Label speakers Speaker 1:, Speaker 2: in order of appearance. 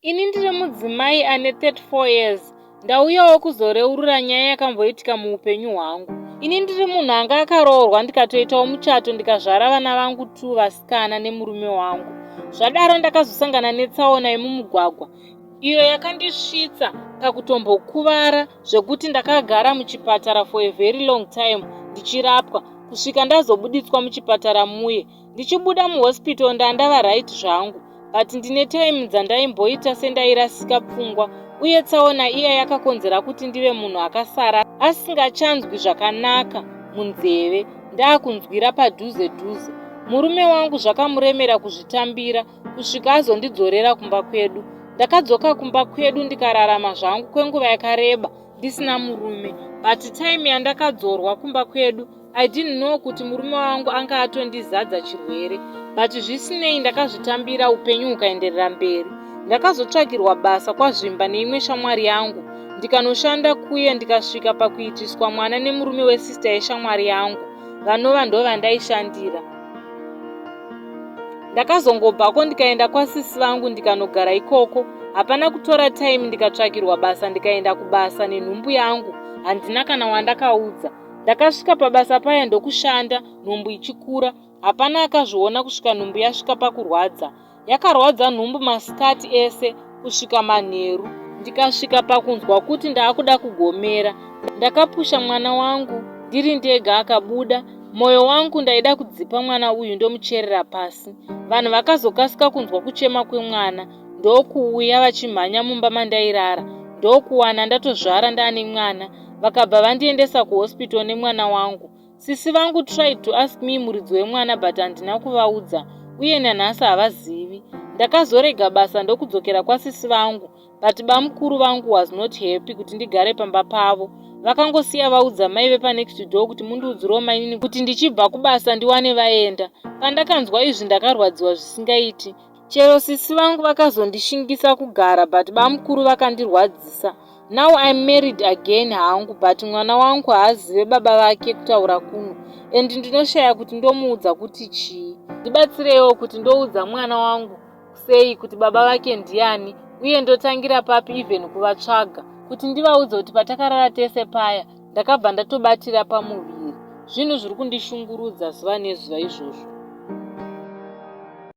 Speaker 1: Ini ndiri mudzimai ane 34 years, ndauyawo kuzoreurura nyaya yakamboitika muupenyu hwangu. Ini ndiri munhu anga akaroorwa ndikatoitawo muchato ndikazvara vana vangu 2 vasikana nemurume wangu. Zvadaro ndakazosangana netsaona yemumugwagwa iyo yakandisvitsa pakutombokuvara zvekuti ndakagara muchipatara for a very long time ndichirapwa kusvika ndazobuditswa muchipatara muye. Ndichibuda muhospital ndandava right zvangu but ndine time dzandaimboita sendairasika pfungwa uye tsaona iya yakakonzera kuti ndive munhu akasara asingachanzwi zvakanaka munzeve ndaakunzwira padhuze dhuze. Murume wangu zvakamuremera kuzvitambira kusvika azondidzorera kumba kwedu. Ndakadzoka kumba kwedu ndikararama zvangu kwenguva yakareba ndisina murume but time yandakadzorwa kumba kwedu I didn't know kuti murume wangu anga atondizadza chirwere but zvisinei ndakazvitambira upenyu hukaenderera mberi. Ndakazotsvakirwa basa kwaZvimba neimwe shamwari yangu ndikanoshanda kuye ndikasvika pakuitiswa mwana nemurume wesister yeshamwari yangu vanova ndovandaishandira. Ndakazongobvako ndikaenda kwasisi vangu ndikanogara ikoko. Hapana kutora time ndikatsvakirwa basa ndikaenda kubasa nenhumbu yangu handina kana wandakaudza. Ndakasvika pabasa paya ndokushanda nhumbu ichikura. Hapana akazviona kusvika nhumbu yasvika pakurwadza. Yakarwadza nhumbu masikati ese kusvika manheru. Ndikasvika pakunzwa kuti ndaakuda kugomera. Ndakapusha mwana wangu ndiri ndega akabuda. Moyo wangu ndaida kudzipa mwana uyu ndomucherera pasi. Vanhu vakazokasika kunzwa kuchema kwemwana ndokuuya vachimhanya mumba mandairara ndokuwana ndatozvara ndaane mwana. Vakabva vandiendesa kuhospital nemwana wangu. Sisi vangu tried to ask me muridzi wemwana but handina kuvaudza uye nanhasi havazivi. Ndakazorega basa ndokudzokera kwasisi vangu but bamukuru vangu was not happy kuti ndigare pamba pavo. Vakangosiya vaudza mai vepanext door kuti mundiudzirewo mainini kuti ndichibva kubasa ndiwane vaenda. Pandakanzwa izvi ndakarwadziwa zvisingaiti. Chero sisi vangu vakazondishingisa kugara but bamukuru vakandirwadzisa. Now I'm married again hangu but mwana wangu haazive baba vake kutaura kuno and ndinoshaya kuti ndomuudza kuti chii. Ndibatsireiwo kuti ndoudza mwana wangu sei kuti baba vake ndiani uye ndotangira papi even kuvatsvaga kuti ndivaudze kuti patakarara tese paya ndakabva ndatobatira pamuviri. Zvinhu zviri kundishungurudza zuva nezuva izvozvo.